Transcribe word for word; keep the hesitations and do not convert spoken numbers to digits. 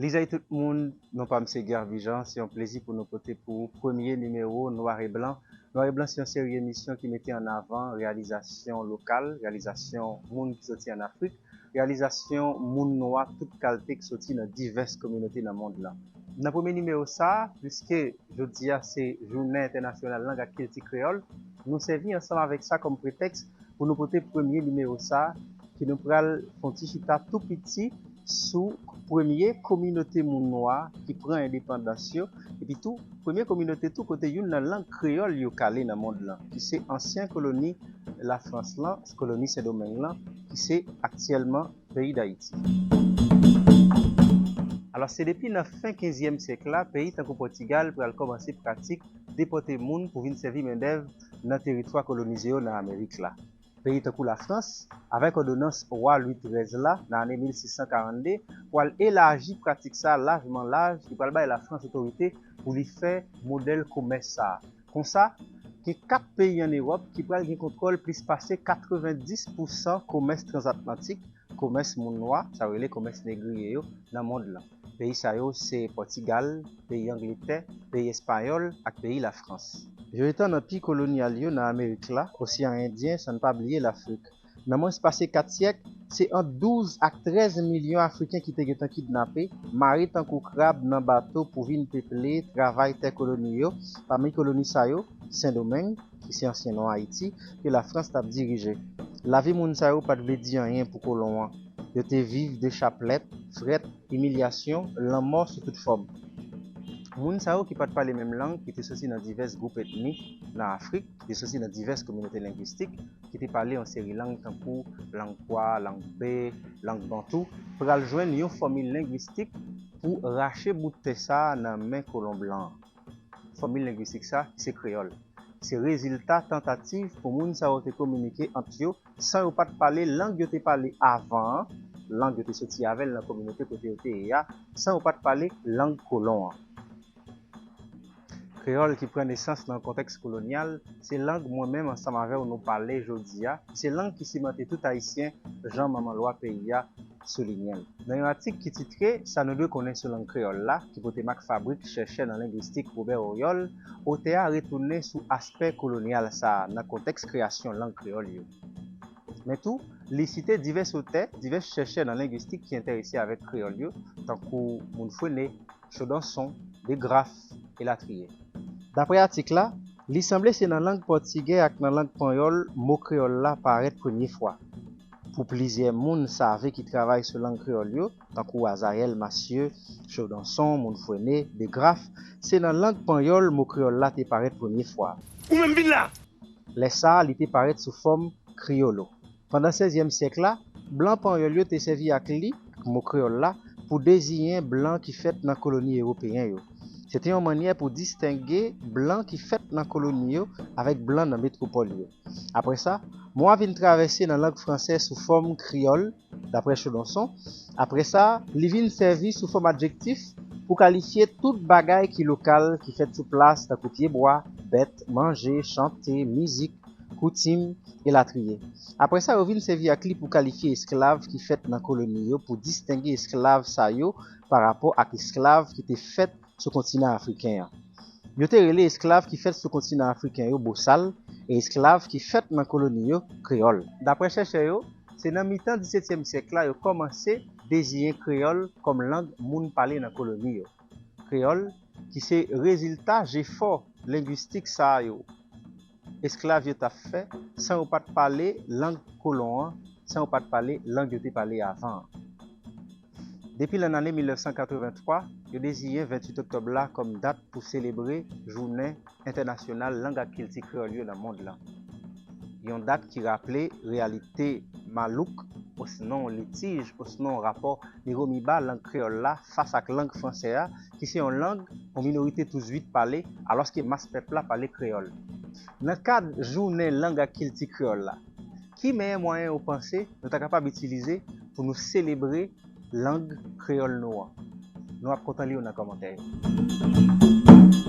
Lizay tout moun, non pa m se Guerby Jean, se yon plezi pou nou pote pou ou premye nimewo Noir et Blanc. Noir et Blanc se yon seri emisyon ki mete an avan reyalizasyon lokal, reyalizasyon moun ki soti ann Afrik, reyalizasyon moun nwa tout kalte ki soti nan divès kominote nan mond lan. Nan premye nimewo sa a, piske jodi a se jounen entènasyonal lang ak kilti kreyòl, nou sèvi ansanm avèk sa kòm pretèks pou nou pote premye nimewo sa a, ki nou pral fè yon ti chita tou piti sou premye kominote moun nwa ki pran endepandans yo, epi tou premye kominote tou kote youn nan lang kreyòl yo kale nan mond lan, ki se ansyen koloni Lafrans lan, koloni Sendomeng lan, ki se aktyèlman peyi Dayiti. Alò, se depi nan fen kenzyèm syèk la, peyi tankou Pòtigal pral kòmanse pratik depòte moun pou vin sèvi mendèv nan teritwa kolonize yo nan Amerik la. Peyi tankou Lafrans, avèk òdonans wa Lwi trèz la nan ane mil sis san karannde, pral elaji pratik sa lajman laj, ki pral bay Lafrans otorite pou li fè modèl komès sa. Konsa, gen kat peyi ann Ewòp ki pral gen kontwòl plis pase katrevendis pousan komès transatlantik, komès moun nwa, sa yo rele komès negriye yo, nan mond lan. Peyi sa yo se Pòtigal, peyi Angletè, peyi Espayòl ak peyi Lafrans. Yo etan anpi kolonyal yo nan Amerik la, Oseyan Endyen, san n pa bliye Lafrik. Nan mwens pase kat syèk, se ant douz ak trèz milyon Afriken ki te gentan kidnape, mare tankou krab nan bato pou vin peple, travay tè koloni yo, pami koloni sa yo, Sendomeng, ki se ansyen non Ayiti, ke Lafrans t ap dirije. Lavi moun sa yo pa t vle di anyen pou kolon an. Yo te viv de chaplèt, frèt, imilyasyon, lanmò sou tout fòm. Moun sa yo ki pa t pale menm lang, ki te soti nan divès gwoup etnik nan Afrik, ki te soti nan divès kominote lengwistik, ki te pale yon seri lang tankou lang kwa, lang be, lang bantou, pral jwenn yon fòmil lengwistik pou rache bout tè sa a nan men kolon blan an. Fòmil lengwistik sa, se kreyòl. Se rezilta tantativ pou moun sa yo te kominike ant yo san yo pa t pale lang yo te pale avan an, lang yo te soti avè l nan kominote kote yo te ye a, san yo pa t pale lang kolon an. Kreyòl ki pran nesans nan yon kontèks kolonyal, se lang mwen menm ansanm avè w nou pale jodi a, se lang ki simante tout Ayisyen, jan manman lwa peyi a soulinye l. Nan yon atik ki titre Sa nou dwe konnen sou lang kreyòl la, ki pote mak fabrik chèchè nan lengwistik Robert Oriol, otè a retounen sou aspè kolonyal sa a nan kontèks kreyasyon lang kreyòl yo. Men tou, li site divès otè, divès chèchè nan lengwistik ki enterese avèk kreyòl yo, tankou Mounfwene, Chaudonson, DeGraff, elatriye. Daprè atik la, li sanble se nan lang pòtigè ak nan lang panyòl mo kreyòl la parèt premye fwa. Pou plizyè moun save ki travay sou lang kreyòl yo, tankou Azayèl Masye, Chaudonson, Mounfwene, DeGraff, se nan lang panyòl mo kreyòl la te parèt premye fwa. Ou menm vin la! Lè sa a, li te parèt sou fòm kriyolo. Pandan sèzyèm syèk la, blan panyòl yo te sèvi ak li, ak mo kreyòl la, pou deziyen blan ki fèt nan koloni ewopeyen yo. Se te yon mannyè pou distenge blan ki fèt nan koloni yo avèk blan nan metwopòl yo. Apre sa, mo a vin travèse nan lang fransè sou fòm kreyòl, daprè Chaudonson. Apre sa, li vin sèvi sou fòm adjektif pou kalifye tout bagay ki lokal, ki fèt sou plas, tankou pyebwa, bèt, manje, chante, mizik, koutim, elatriye. Apre sa, yo vin sèvi ak li pou kalifye esklav ki fèt nan koloni yo, pou distenge esklav sa yo parapò ak esklav ki te fèt sou kontinan afriken an. Yo te rele esklav ki fèt sou kontinan afriken yo bosal, e esklav ki fèt nan koloni yo kreyòl. Daprè chèchè yo, se nan mitan disetyèm syèk la yo kòmanse deziyen kreyòl kòm lang moun pale nan koloni yo. Kreyòl, ki se rezilta jefò lengwistik sa a yo esklav yo t ap fè, san yo pa t pale lang kolon an, san yo pa t pale lang yo te pale avan an. Depi lan ane mil nèf san katrevenntwa, yo deziyen venntuit oktòb la kòm dat pou selebre Jounen Entènasyonal Lang ak Kilti Kreyòl yo nan mond lan. Yon dat ki raple reyalite malouk, osnon litij, osnon rapò miwo miba lang kreyòl la fas ak lang fransè a, ki se yon lang yon minorite touzwit pale, alòske mas pèp la pale kreyòl. Nan kad Jounen Lang ak Kilti Kreyòl la, ki meyè mwayen ou panse nou ta kapab itilize pou nou selebre lang kreyòl nou an? Nou ap kontan li w nan kòmantè yo.